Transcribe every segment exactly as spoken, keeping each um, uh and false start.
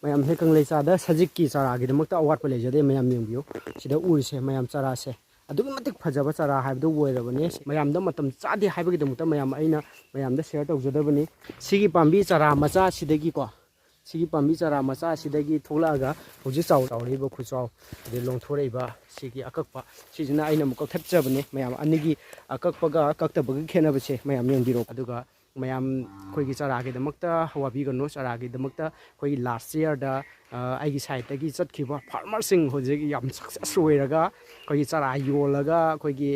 ꯃꯌꯥꯝ ꯍꯦꯛ ꯀꯪꯂꯩꯆꯥꯗ ꯁꯖꯤꯛꯀꯤ ꯆꯥꯔꯥꯒꯤꯗꯃꯛꯇ ꯑꯋꯥꯠꯄ ꯂꯩꯖꯗꯦ꯫ ꯃꯌꯥꯝ ꯌꯦꯡꯕꯤꯌꯨ, ꯁꯤꯗ ꯎꯔꯤꯁꯦ ꯃꯌꯥꯝ ꯆꯥꯔꯥꯁꯦ ꯑꯗꯨꯛꯀꯤ ꯃꯇꯤꯛ ꯐꯖꯕ ꯆꯥꯔꯥ ꯍꯥꯏꯕꯗꯨ ꯑꯣꯏꯔꯕꯅꯦ꯫ ꯃꯌꯥꯝꯗ ꯃꯇꯝ ꯆꯥꯗꯦ ꯍꯥꯏꯕꯒꯤꯗꯃꯛꯇ ꯃꯌꯥꯝ ꯑꯩꯅ ꯃꯌꯥꯝꯗ ꯁꯤꯌꯔ ꯇꯧꯖꯗꯕꯅꯤ꯫ ꯁꯤꯒꯤ ꯄꯥꯝꯕꯤ ꯆꯥꯔꯥ ꯃꯆꯥꯁꯤꯗꯒꯤꯀꯣ, ꯁꯤꯒꯤ ꯄꯥꯝꯕꯤ ꯆꯥꯔꯥ ꯃꯆꯥꯁꯤꯗꯒꯤ ꯊꯣꯛꯂꯛꯑꯒ ꯍꯧꯖꯤꯛ ꯆꯥꯎ ꯆꯥꯎꯔꯛꯏꯕ ꯈꯨꯆꯥꯎ, ꯑꯗꯩ ꯂꯣꯡꯊꯣꯔꯛꯏꯕ ꯁꯤꯒꯤ ꯑꯀꯛꯄ, ꯁꯤꯁꯤꯅ ꯑꯩꯅ ꯑꯃꯨꯛ ꯀꯛꯊꯠꯆꯕꯅꯦ꯫ ꯃꯌꯥꯝ ꯑꯅꯤꯒꯤ ꯑꯀꯛꯄꯒ ꯀꯛꯇꯕꯒꯤ ꯈꯦꯠꯅꯕꯁꯦ ꯃꯌꯥꯝ ꯌꯦꯡꯕꯤꯔꯣ꯫ ꯑꯗꯨꯒ ꯃꯌꯥꯝ ꯑꯩꯈꯣꯏꯒꯤ ꯆꯥꯔꯥꯒꯤꯗꯃꯛꯇ ꯋꯥꯕꯤꯒꯅꯨ, ꯆꯥꯔꯥꯒꯤꯗꯃꯛꯇ ꯑꯩꯈꯣꯏꯒꯤ ꯂꯥꯁ ꯏꯌꯥꯔꯗ ꯑꯩꯒꯤ ꯁꯥꯏꯠꯇꯒꯤ ꯆꯠꯈꯤꯕ ꯐꯥꯔꯃꯔꯁꯤꯡ ꯍꯧꯖꯤꯛ ꯌꯥꯝ ꯁꯛꯁꯦꯁ ꯑꯣꯏꯔꯒ ꯑꯩꯈꯣꯏꯒꯤ ꯆꯥꯔꯥ ꯌꯣꯜꯂꯒ ꯑꯩꯈꯣꯏꯒꯤ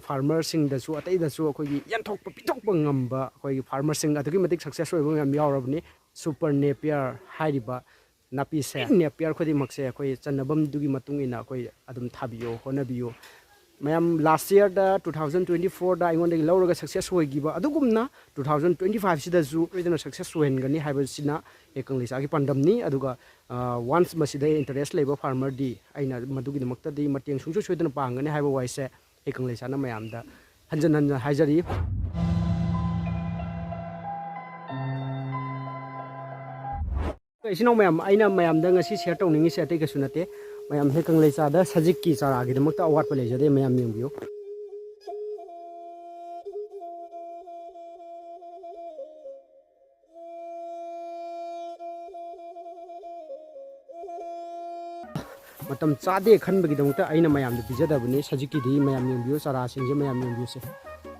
ꯐꯥꯔꯃꯔꯁꯤꯡꯗꯁꯨ ꯑꯇꯩꯗꯁꯨ ꯑꯩꯈꯣꯏꯒꯤ ꯌꯦꯟꯊꯣꯛꯄ ꯄꯤꯊꯣꯛꯄ ꯉꯝꯕ ꯑꯩꯈꯣꯏꯒꯤ ꯐꯥꯔꯃꯔꯁꯤꯡ ꯑꯗꯨꯛꯀꯤ ꯃꯇꯤꯛ ꯁꯛꯁꯦꯁ ꯑꯣꯏꯕ ꯃꯌꯥꯝ ꯌꯥꯎꯔꯕꯅꯤ꯫ ꯁꯨꯄꯔ ꯅꯦꯄꯤꯌꯔ ꯍꯥꯏꯔꯤꯕ ꯅꯥꯄꯤꯁꯦ, ꯅꯦꯄꯤꯌꯔ ꯈꯨꯗꯤꯡꯃꯛꯁꯦ ꯑꯩꯈꯣꯏ ꯆꯟꯅꯐꯝꯗꯨꯒꯤ ꯃꯇꯨꯡ ꯏꯟꯅ ꯑꯩꯈꯣꯏ ꯑꯗꯨꯝ ꯊꯥꯕꯤꯌꯣ, ꯍꯣꯠꯅꯕꯤꯌꯣ꯫ ꯃꯌꯥꯝ ꯂꯥꯁ ꯏꯌꯥꯔꯗ, ꯇꯨ ꯊꯥꯎꯖꯟ ꯇ꯭ꯋꯦꯟꯇꯤ ꯐꯣꯔꯗ ꯑꯩꯉꯣꯟꯗꯒꯤ ꯂꯧꯔꯒ ꯁꯛꯁꯦꯁ ꯑꯣꯏꯈꯤꯕ ꯑꯗꯨꯒꯨꯝꯅ ꯇꯨ ꯊꯥꯎꯖꯟ ꯇ꯭ꯋꯦꯟꯇꯤ ꯐꯥꯏꯚꯁꯤꯗꯁꯨ ꯁꯣꯏꯗꯅ ꯁꯛꯁꯦꯁ ꯑꯣꯏꯍꯟꯒꯅꯤ ꯍꯥꯏꯕꯁꯤꯅ ꯍꯦꯛ ꯀꯪꯂꯩꯆꯥꯒꯤ ꯄꯥꯟꯗꯝꯅꯤ꯫ ꯑꯗꯨꯒ ꯋꯥꯟꯁ ꯃꯁꯤꯗ ꯏꯟꯇꯔꯦꯁ ꯂꯩꯕ ꯐꯥꯔꯃꯔꯗꯤ ꯑꯩꯅ ꯃꯗꯨꯒꯤꯗꯃꯛꯇꯗꯤ ꯃꯇꯦꯡ ꯁꯨꯡꯁꯣꯏ ꯁꯣꯏꯗꯅ ꯄꯥꯡꯒꯅꯤ ꯍꯥꯏꯕ ꯋꯥꯍꯩꯁꯦ ꯍꯦꯛ ꯀꯪꯂꯩꯆꯥꯅ ꯃꯌꯥꯝꯗ ꯍꯟꯖꯟ ꯍꯟꯖꯟ ꯍꯥꯏꯖꯔꯤ꯫ ꯏꯆꯤꯟ ꯏꯅꯥꯎ ꯃꯌꯥꯝ, ꯑꯩꯅ ꯃꯌꯥꯝꯗ ꯉꯁꯤ ꯁꯤꯌꯔ ꯇꯧꯅꯤꯡꯉꯤꯁꯦ ꯑꯇꯩ ꯀꯩꯁꯨ ꯅꯠꯇꯦ꯫ ꯃꯌꯥꯝ ꯍꯦꯛ ꯀꯪꯂꯩꯆꯥꯗ ꯁꯖꯤꯛꯀꯤ ꯆꯥꯔꯥꯒꯤꯗꯃꯛꯇ ꯑꯋꯥꯠꯄ ꯂꯩꯖꯗꯦ꯫ ꯃꯌꯥꯝ ꯌꯦꯡꯕꯤꯌꯨ꯫ ꯃꯇꯝ ꯆꯥꯗꯦ ꯈꯟꯕꯒꯤꯗꯃꯛꯇ ꯑꯩꯅ ꯃꯌꯥꯝꯗ ꯄꯤꯖꯗꯕꯅꯤ꯫ ꯁꯖꯤꯛꯀꯤꯗꯤ ꯃꯌꯥꯝ ꯌꯦꯡꯕꯤꯌꯨ, ꯆꯥꯔꯥꯁꯤꯡꯁꯦ ꯃꯌꯥꯝ ꯌꯦꯡꯕꯤꯌꯨꯁꯦ꯫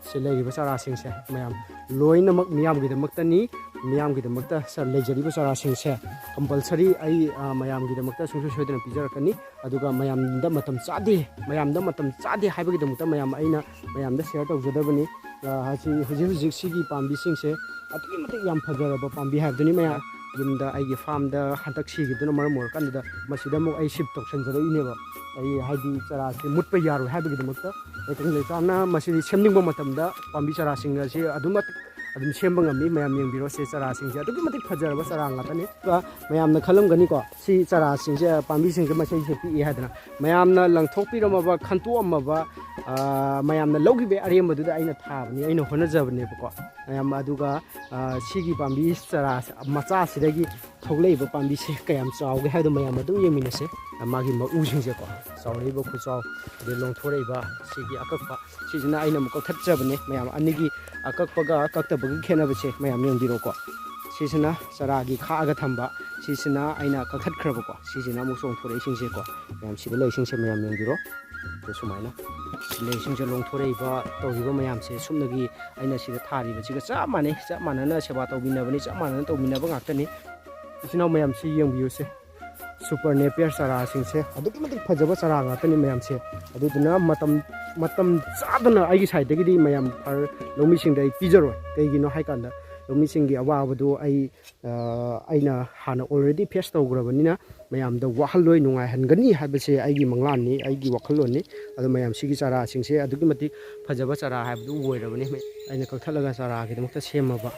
ꯁꯤ ꯂꯩꯔꯤꯕ ꯆꯥꯔꯥꯁꯤꯡꯁꯦ ꯃꯌꯥꯝ ꯂꯣꯏꯅꯃꯛ ꯃꯤꯌꯥꯝꯒꯤꯗꯃꯛꯇꯅꯤ꯫ ꯃꯤꯌꯥꯝꯒꯤꯗꯃꯛꯇ ꯁ-, ꯂꯩꯖꯔꯤꯕ ꯆꯥꯔꯥꯁꯤꯡꯁꯦ ꯀꯝꯄꯜꯁꯔꯤ ꯑꯩ, ꯑ, ꯃꯌꯥꯝꯒꯤꯗꯃꯛꯇ ꯁꯨꯡꯁꯣꯏ ꯁꯣꯏꯗꯅ ꯄꯤꯖꯔꯛꯀꯅꯤ꯫ ꯑꯗꯨꯒ ꯃꯌꯥꯝꯗ ꯃꯇꯝ ꯆꯥꯗꯦ, ꯃꯌꯥꯝꯗ ꯃꯇꯝ ꯆꯥꯗꯦ ꯍꯥꯏꯕꯒꯤꯗꯃꯛꯇ ꯃꯌꯥꯝ ꯑꯩꯅ ꯃꯌꯥꯝꯗ ꯁꯤꯌꯔ ꯇꯧꯖꯗꯕꯅꯤ꯫ ꯑ, ꯍꯧꯖꯤꯛ, ꯍꯧꯖꯤꯛ, ꯍꯧꯖꯤꯛ ꯁꯤꯒꯤ ꯄꯥꯝꯕꯤꯁꯤꯡꯁꯦ ꯑꯗꯨꯛꯀꯤ ꯃꯇꯤꯛ ꯌꯥꯝ ꯐꯖꯔꯕ ꯄꯥꯝꯕꯤ ꯍꯥꯏꯕꯗꯨꯅꯤ꯫ ꯃꯌꯥꯝ ꯌꯨꯝꯗ ꯑꯩꯒꯤ ꯐꯥꯔꯝꯗ ꯍꯟꯗꯛ ꯁꯤꯈꯤꯕꯗꯨꯅ ꯃꯔꯝ ꯑꯣꯏꯔꯀꯥꯟꯗꯨꯗ ꯃꯁꯤꯗ ꯑꯃꯨꯛ ꯑꯩ ꯁꯤꯐ ꯇꯧꯁꯟꯖꯔꯛꯏꯅꯦꯕ꯫ ꯑꯩ ꯍꯥꯏꯗꯤ ꯆꯥꯔꯥꯁꯦ ꯃꯨꯠꯄ ꯌꯥꯔꯣꯏ ꯍꯥꯏꯕꯒꯤꯗꯃꯛꯇ꯫ ꯑꯩ ꯀꯪꯂꯩꯆꯥꯅ ꯃꯁꯤꯗꯤ ꯁꯦꯝꯅꯤꯡꯕ ꯃꯇꯝꯗ ꯄꯥꯝꯕꯤ ꯆꯥꯔꯥꯁꯤꯡ ꯑꯁꯤ ꯑꯗꯨꯃꯛ ꯑꯗꯨꯝ ꯁꯦꯝꯕ ꯉꯝꯃꯤ꯫ ꯃꯌꯥꯝ ꯌꯦꯡꯕꯤꯔꯣ, ꯁꯤ ꯆꯥꯔꯥꯁꯤꯡꯁꯦ ꯑꯗꯨꯛꯀꯤ ꯃꯇꯤꯛ ꯐꯖꯔꯕ ꯆꯥꯔꯥ ꯉꯥꯛꯇꯅꯤ꯫ ꯑꯗꯨꯒ ꯃꯌꯥꯝꯅ ꯈꯜꯂꯝꯒꯅꯤꯀꯣ, ꯁꯤ ꯆꯥꯔꯥꯁꯤꯡꯁꯦ, ꯄꯥꯝꯕꯤꯁꯤꯡꯁꯦ ꯃꯁꯤꯁꯦ ꯄꯤꯛꯏ ꯍꯥꯏꯗꯅ꯫ ꯃꯌꯥꯝꯅ ꯂꯪꯊꯣꯛꯄꯤꯔꯝꯃꯕ, ꯈꯟꯇꯣꯛꯑꯝꯃꯕ, ꯑ, ꯃꯌꯥꯝꯅ ꯂꯧꯈꯤꯕ ꯑꯔꯦꯝꯕꯗꯨꯗ ꯑꯩꯅ ꯊꯥꯕꯅꯤ, ꯑꯩꯅ ꯍꯣꯠꯅꯖꯕꯅꯦꯕꯀꯣ꯫ ꯃꯌꯥꯝ ꯑꯗꯨꯒ, ꯑ, ꯁꯤꯒꯤ ꯄꯥꯝꯕꯤ ꯆꯥꯔꯥ ꯃꯆꯥꯁꯤꯗꯒꯤ ꯊꯣꯛꯂꯛꯏꯕ ꯄꯥꯝꯕꯤꯁꯦ ꯀꯌꯥꯝ ꯆꯥꯎꯒꯦ ꯍꯥꯏꯕꯗꯣ ꯃꯌꯥꯝ ꯑꯗꯨꯝ ꯌꯦꯡꯃꯤꯟꯅꯁꯦ꯫ ꯃꯥꯒꯤ ꯃꯎꯁꯤꯡꯁꯦꯀꯣ, ꯆꯥꯎꯔꯛꯏꯕ ꯈꯨꯆꯥꯎ, ꯑꯗꯩ ꯂꯣꯡꯊꯣꯔꯛꯏꯕ ꯁꯤꯒꯤ ꯑꯀꯛꯄ, ꯁꯤꯁꯤꯅ ꯑꯩꯅ ꯑꯃꯨꯛ ꯀꯛꯊꯠꯆꯕꯅꯦ꯫ ꯃꯌꯥꯝ ꯑꯅꯤꯒꯤ, ꯑꯀꯛꯄꯒ ꯀꯛꯇꯕꯒꯤ ꯈꯦꯠꯅꯕꯁꯦ ꯃꯌꯥꯝ ꯌꯦꯡꯕꯤꯔꯣꯀꯣ꯫ ꯁꯤꯁꯤꯅ ꯆꯔꯥꯒꯤ ꯈꯥꯛꯑꯒ ꯊꯝꯕ, ꯁꯤꯁꯤꯅ ꯑꯩꯅ ꯀꯛꯊꯠꯈ꯭ꯔꯕꯀꯣ꯫ ꯁꯤꯁꯤꯅ ꯑꯃꯨꯛ ꯆꯣꯡꯊꯣꯔꯛꯏꯁꯤꯡꯁꯦꯀꯣ, ꯃꯌꯥꯝ ꯁꯤꯗ ꯂꯩꯁꯤꯡꯁꯦ ꯃꯌꯥꯝ ꯌꯦꯡꯕꯤꯔꯣ꯫ ꯑꯗ ꯁꯨꯃꯥꯏꯅ ꯂꯩꯁꯤꯡꯁꯦ ꯂꯣꯡꯊꯣꯔꯛꯏꯕ, ꯇꯧꯔꯤꯕ ꯃꯌꯥꯝꯁꯦ ꯁꯨꯞꯅꯒꯤ ꯑꯩꯅ ꯁꯤꯗ ꯊꯥꯔꯤꯕꯁꯤꯒ ꯆꯞ ꯃꯥꯟꯅꯩ, ꯆꯞ ꯃꯥꯟꯅꯅ ꯁꯦꯕꯥ ꯇꯧꯃꯤꯟꯅꯕꯅꯤ, ꯆꯞ ꯃꯥꯟꯅꯅ ꯇꯧꯃꯤꯟꯅꯕ ꯉꯥꯛꯇꯅꯤ꯫ ꯏꯆꯤꯟ ꯏꯅꯥꯎ ꯃꯌꯥꯝꯁꯤ ꯌꯦꯡꯕꯤꯌꯨꯁꯦ, ꯁꯨꯄꯔ ꯅꯦꯄꯤꯌꯔ ꯆꯥꯔꯥꯁꯤꯡꯁꯦ ꯑꯗꯨꯛꯀꯤ ꯃꯇꯤꯛ ꯐꯖꯕ ꯆꯥꯔꯥ ꯉꯥꯛꯇꯅꯤ ꯃꯌꯥꯝꯁꯦ꯫ ꯑꯗꯨꯗꯨꯅ ꯃꯇꯝ, ꯃꯇꯝ ꯆꯥꯗꯅ ꯑꯩꯒꯤ ꯁꯥꯏꯠꯇꯒꯤꯗꯤ ꯃꯌꯥꯝ ꯐꯥꯔ ꯂꯧꯃꯤꯁꯤꯡꯗ ꯑꯩ ꯄꯤꯖꯔꯣꯏ꯫ ꯀꯩꯒꯤꯅꯣ ꯍꯥꯏꯀꯥꯟꯗ, ꯂꯧꯃꯤꯁꯤꯡꯒꯤ ꯑꯋꯥꯕꯗꯣ ꯑꯩ, ꯑ, ꯑꯩꯅ ꯍꯥꯟꯅ already face ꯇꯧꯈ꯭ꯔꯕꯅꯤꯅ, ꯃꯌꯥꯝꯗ ꯋꯥꯍꯜꯂꯣꯏ, ꯅꯨꯡꯉꯥꯏꯍꯟꯒꯅꯤ ꯍꯥꯏꯕꯁꯦ ꯑꯩꯒꯤ ꯃꯪꯂꯥꯟꯅꯤ, ꯑꯩꯒꯤ ꯋꯥꯈꯜꯂꯣꯟꯅꯤ꯫ ꯑꯗꯣ ꯃꯌꯥꯝ, ꯁꯤꯒꯤ ꯆꯥꯔꯥꯁꯤꯡꯁꯦ ꯑꯗꯨꯛꯀꯤ ꯃꯇꯤꯛ ꯐꯖꯕ ꯆꯥꯔꯥ ꯍꯥꯏꯕꯗꯨ ꯑꯣꯏꯔꯕꯅꯤ꯫ ꯑꯩꯅ ꯀꯛꯊꯠꯂꯒ ꯆꯥꯔꯥꯒꯤꯗꯃꯛꯇ ꯁꯦꯝꯃꯕ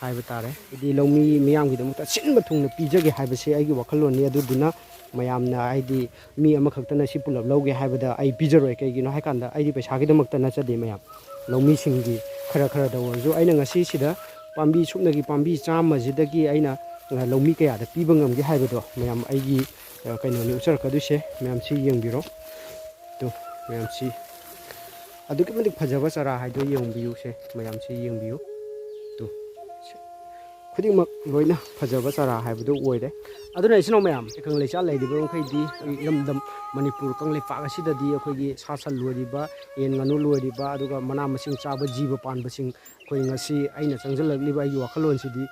ꯍꯥꯏꯕ ꯇꯥꯔꯦ꯫ ꯍꯥꯏꯗꯤ ꯂꯧꯃꯤ ꯃꯤꯌꯥꯝꯒꯤꯗꯃꯛꯇ ꯑꯁꯤꯟꯕ ꯊꯨꯡꯅ ꯄꯤꯖꯒꯦ ꯍꯥꯏꯕꯁꯦ ꯑꯩꯒꯤ ꯋꯥꯈꯜꯂꯣꯟꯅꯤ꯫ ꯑꯗꯨꯗꯨꯅ ꯃꯌꯥꯝꯅ, ꯍꯥꯏꯗꯤ, ꯃꯤ ꯑꯃꯈꯛꯇꯅ ꯁꯤ ꯄꯨꯂꯞ ꯂꯧꯒꯦ ꯍꯥꯏꯕꯗ ꯑꯩ ꯄꯤꯖꯔꯣꯏ꯫ ꯀꯩꯒꯤꯅꯣ ꯍꯥꯏꯀꯥꯟꯗ, ꯑꯩꯗꯤ ꯄꯩꯁꯥꯒꯤꯗꯃꯛꯇ ꯅꯠꯆꯗꯦ ꯃꯌꯥꯝ, ꯂꯧꯃꯤꯁꯤꯡꯒꯤ ꯈꯔ ꯈꯔꯗ ꯑꯣꯏꯔꯁꯨ꯫ ꯑꯩꯅ ꯉꯁꯤ ꯁꯤꯗ ꯄꯥꯝꯕꯤ ꯁꯨꯞꯅꯒꯤ ꯄꯥꯝꯕꯤ ꯆꯥꯝꯃꯁꯤꯗꯒꯤ ꯑꯩꯅ, ꯑ, ꯂꯧꯃꯤ ꯀꯌꯥꯗ ꯄꯤꯕ ꯉꯝꯒꯦ ꯍꯥꯏꯕꯗꯣ ꯃꯌꯥꯝ ꯑꯩꯒꯤ, ꯑ, ꯀꯩꯅꯣꯅꯤ ꯎꯠꯆꯔꯛꯀꯗꯣꯏꯁꯦ꯫ ꯃꯌꯥꯝ ꯁꯤ ꯌꯦꯡꯕꯤꯔꯣ꯫ ꯇꯨ, ꯃꯌꯥꯝ ꯁꯤ ꯑꯗꯨꯛꯀꯤ ꯃꯇꯤꯛ ꯐꯖꯕ ꯆꯥꯔꯥ ꯍꯥꯏꯗꯣ ꯌꯦꯡꯕꯤꯌꯨꯁꯦ꯫ ꯃꯌꯥꯝ ꯁꯤ ꯌꯦꯡꯕꯤꯌꯨ꯫ ꯇꯨ, ꯁꯤ ꯈꯨꯗꯤꯡꯃꯛ ꯂꯣꯏꯅ ꯐꯖꯕ ꯆꯥꯔꯥ ꯍꯥꯏꯕꯗꯨ ꯑꯣꯏꯔꯦ꯫ ꯑꯗꯨꯅ ꯏꯆꯤꯟ ꯏꯅꯥꯎ ꯃꯌꯥꯝ, ꯀꯪꯂꯩ ꯆꯥ ꯂꯩꯔꯤꯕ ꯃꯈꯩꯗꯤ ꯑꯩꯈꯣꯏ ꯏꯔꯝꯗꯝ ꯃꯅꯤꯄꯨꯔ ꯀꯪꯂꯩꯄꯥꯛ ꯑꯁꯤꯗꯗꯤ ꯑꯩꯈꯣꯏꯒꯤ ꯁꯥ ꯁꯟ ꯂꯣꯏꯔꯤꯕ, ꯌꯦꯟ ꯉꯥꯅꯨ ꯂꯣꯏꯔꯤꯕ, ꯑꯗꯨꯒ ꯃꯅꯥ ꯃꯁꯤꯡ ꯆꯥꯕ ꯖꯤꯕ ꯄꯥꯟꯕꯁꯤꯡ, ꯑꯩꯈꯣꯏ ꯉꯁꯤ ꯑꯩꯅ ꯆꯪꯁꯤꯜꯂꯛꯂꯤꯕ ꯑꯩꯒꯤ ꯋꯥꯈꯜꯂꯣꯟꯁꯤꯗꯤ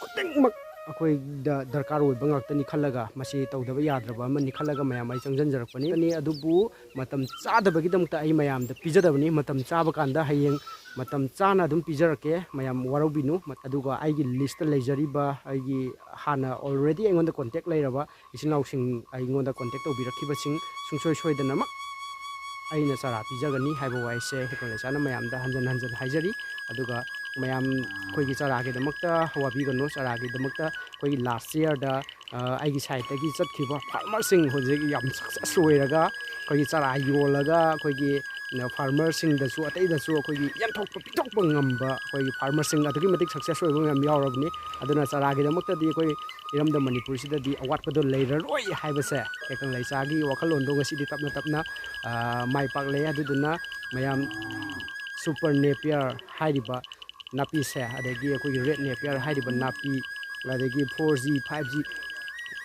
ꯈꯨꯗꯤꯡꯃꯛ ꯑꯩꯈꯣꯏꯗ ꯗꯔꯀꯥꯔ ꯑꯣꯏꯕ ꯉꯥꯛꯇꯅꯤ ꯈꯜꯂꯒ, ꯃꯁꯤ ꯇꯧꯗꯕ ꯌꯥꯗ꯭ꯔꯕ ꯑꯃꯅꯤ ꯈꯜꯂꯒ ꯃꯌꯥꯝ ꯑꯩ ꯆꯪꯁꯤꯟꯖꯔꯛꯄꯅꯤ꯫ ꯑꯗꯨꯕꯨ ꯃꯇꯝ ꯆꯥꯗꯕꯒꯤꯗꯃꯛꯇ ꯑꯩ ꯃꯌꯥꯝꯗ ꯄꯤꯖꯗꯕꯅꯤ꯫ ꯃꯇꯝ ꯆꯥꯕ ꯀꯥꯟꯗ ꯍꯌꯦꯡ ꯃꯇꯝ ꯆꯥꯅ ꯑꯗꯨꯝ ꯄꯤꯖꯔꯛꯀꯦ, ꯃꯌꯥꯝ ꯋꯥꯔꯧꯕꯤꯅꯨ꯫ ꯑꯗꯨꯒ ꯑꯩꯒꯤ ꯂꯤꯁꯇ ꯂꯩꯖꯔꯤꯕ, ꯑꯩꯒꯤ ꯍꯥꯟꯅ already ꯑꯩꯉꯣꯟꯗ ꯀꯣꯟꯇꯦꯛ ꯂꯩꯔꯕ ꯏꯆꯤꯟ ꯏꯅꯥꯎꯁꯤꯡ, ꯑꯩꯉꯣꯟꯗ ꯀꯣꯟꯇꯦꯛ ꯇꯧꯕꯤꯔꯛꯈꯤꯕꯁꯤꯡ ꯁꯨꯡꯁꯣꯏ ꯁꯣꯏꯗꯅꯃꯛ ꯑꯩꯅ ꯆꯥꯔꯥ ꯄꯤꯖꯒꯅꯤ ꯍꯥꯏꯕ ꯋꯥꯍꯩꯁꯦ ꯍꯦꯀꯣꯂꯦꯆꯥꯅ ꯃꯌꯥꯝꯗ ꯍꯟꯖꯟ ꯍꯟꯖꯟ ꯍꯥꯏꯖꯔꯤ꯫ ꯑꯗꯨꯒ ꯃꯌꯥꯝ, ꯑꯩꯈꯣꯏꯒꯤ ꯆꯥꯔꯥꯒꯤꯗꯃꯛꯇ ꯋꯥꯕꯤꯒꯅꯨ꯫ ꯆꯥꯔꯥꯒꯤꯗꯃꯛꯇ ꯑꯩꯈꯣꯏꯒꯤ ꯂꯥꯁ ꯌꯔꯗ, ꯑ, ꯑꯩꯒꯤ ꯁꯥꯏꯠꯇꯒꯤ ꯆꯠꯈꯤꯕ ꯐꯥꯔꯃꯔꯁꯤꯡ ꯍꯧꯖꯤꯛ ꯌꯥꯝ ꯁꯛꯁꯦꯁ ꯑꯣꯏꯔꯒ, ꯑꯩꯈꯣꯏꯒꯤ ꯆꯥꯔꯥ ꯌꯣꯜꯂꯒ, ꯑꯩꯈꯣꯏꯒꯤ, ꯐꯥꯔꯃꯔꯁꯤꯡꯗꯁꯨ ꯑꯇꯩꯗꯁꯨ ꯑꯩꯈꯣꯏꯒꯤ ꯌꯦꯟꯊꯣꯛꯄ ꯄꯤꯊꯣꯛꯄ ꯉꯝꯕ ꯑꯩꯈꯣꯏꯒꯤ ꯐꯥꯔꯃꯔꯁꯤꯡ ꯑꯗꯨꯛꯀꯤ ꯃꯇꯤꯛ ꯁꯛꯁꯦꯁ ꯑꯣꯏꯕ ꯃꯌꯥꯝ ꯌꯥꯎꯔꯕꯅꯤ꯫ ꯑꯗꯨꯅ ꯆꯥꯔꯥꯒꯤꯗꯃꯛꯇꯗꯤ ꯑꯩꯈꯣꯏ ꯏꯔꯝꯗꯝ ꯃꯅꯤꯄꯨꯔꯁꯤꯗꯗꯤ ꯑꯋꯥꯠꯄꯗꯣ ꯂꯩꯔꯔꯣꯏ ꯍꯥꯏꯕꯁꯦ ꯍꯦꯀꯪ ꯂꯩꯆꯥꯒꯤ ꯋꯥꯈꯜꯂꯣꯟꯗꯣ ꯉꯁꯤꯗꯤ ꯇꯞꯅ ꯇꯞꯅ ꯃꯥꯏ ꯄꯥꯛꯂꯦ꯫ ꯑꯗꯨꯗꯨꯅ ꯃꯌꯥꯝ ꯁꯨꯄꯔ ꯅꯦꯄꯤꯌꯔ ꯍꯥꯏꯔꯤꯕ ꯅꯥꯄꯤꯁꯦ, ꯑꯗꯒꯤ ꯑꯩꯈꯣꯏꯒꯤ ꯔꯦꯗ ꯅꯦꯄꯤꯌꯔ ꯍꯥꯏꯔꯤꯕ ꯅꯥꯄꯤ, ꯑꯗꯒꯤ four G, five G,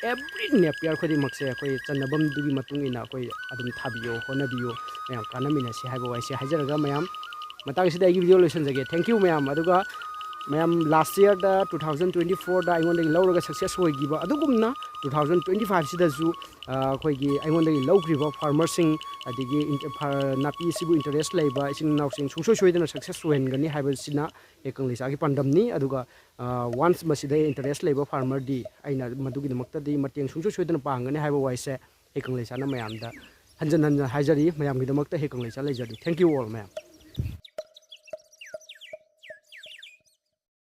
every napier ꯈꯨꯗꯤꯡꯃꯛꯁꯦ ꯑꯩꯈꯣꯏ ꯆꯟꯅꯐꯝꯗꯨꯒꯤ ꯃꯇꯨꯡ ꯏꯟꯅ ꯑꯩꯈꯣꯏ ꯑꯗꯨꯝ ꯊꯥꯕꯤꯌꯣ, ꯍꯣꯠꯅꯕꯤꯌꯣ, ꯃꯌꯥꯝ ꯀꯥꯟꯅꯃꯤꯟꯅꯁꯤ ꯍꯥꯏꯕ ꯋꯥꯍꯩꯁꯦ ꯍꯥꯏꯖꯔꯒ ꯃꯌꯥꯝ ꯃꯇꯥꯡꯁꯤꯗ ꯑꯩꯒꯤ ꯚꯤꯗꯤꯑꯣ ꯂꯣꯏꯁꯤꯟꯖꯒꯦ꯫ ꯊꯦꯡꯀ꯭ꯌꯨ ꯃꯌꯥꯝ꯫ ꯑꯗꯨꯒ ꯃꯌꯥꯝ ꯂꯥꯁ ꯌꯔꯗ ꯇꯨ ꯊꯥꯎꯖꯟ ꯇ꯭ꯋꯦꯟꯇꯤ ꯐꯣꯔꯗ ꯑꯩꯉꯣꯟꯗꯒꯤ ꯂꯧꯔꯒ ꯁꯛꯁꯦꯁ ꯑꯣꯏꯈꯤꯕ ꯑꯗꯨꯒꯨꯝꯅ ꯇꯨ ꯊꯥꯎꯖꯟ ꯇ꯭ꯋꯦꯟꯇꯤ ꯐꯥꯏꯚꯁꯤꯗꯁꯨ ꯑꯩꯈꯣꯏꯒꯤ ꯑꯩꯉꯣꯟꯗꯒꯤ ꯂꯧꯈ꯭ꯔꯤꯕ ꯐꯥꯔꯃꯔꯁꯤꯡ, ꯑꯗꯒꯤ ꯏꯟ-, ꯐꯥ-, ꯅꯥꯄꯤ ꯑꯁꯤꯕꯨ ꯏꯟꯇꯔꯦꯁ ꯂꯩꯕ ꯏꯆꯤꯟ ꯏꯅꯥꯎꯁꯤꯡ ꯁꯨꯡꯁꯣꯏ ꯁꯣꯏꯗꯅ ꯁꯛꯁꯦꯁ ꯑꯣꯏꯍꯟꯒꯅꯤ ꯍꯥꯏꯕꯁꯤꯅ ꯍꯦꯀꯪ ꯂꯩꯆꯥꯒꯤ ꯄꯥꯟꯗꯝꯅꯤ꯫ ꯑꯗꯨꯒ ꯋꯥꯟꯁ ꯃꯁꯤꯗ ꯏꯟꯇꯔꯦꯁ ꯂꯩꯕ ꯐꯥꯔꯃꯔꯗꯤ ꯑꯩꯅ ꯃꯗꯨꯒꯤꯗꯃꯛꯇꯗꯤ ꯃꯇꯦꯡ ꯁꯨꯡꯁꯣꯏ ꯁꯣꯏꯗꯅ ꯄꯥꯡꯒꯅꯤ ꯍꯥꯏꯕ ꯋꯥꯍꯩꯁꯦ ꯍꯦꯀꯪ ꯂꯩꯆꯥꯅ ꯃꯌꯥꯝꯗ ꯍꯟꯖꯟ ꯍꯟꯖꯟ ꯍꯥꯏꯖꯔꯤ꯫ ꯃꯌꯥꯝꯒꯤꯗꯃꯛꯇ ꯍꯦꯀꯪ ꯂꯩꯆꯥ ꯂꯩꯖꯔꯤ꯫ Thank you all ꯃꯌꯥꯝ꯫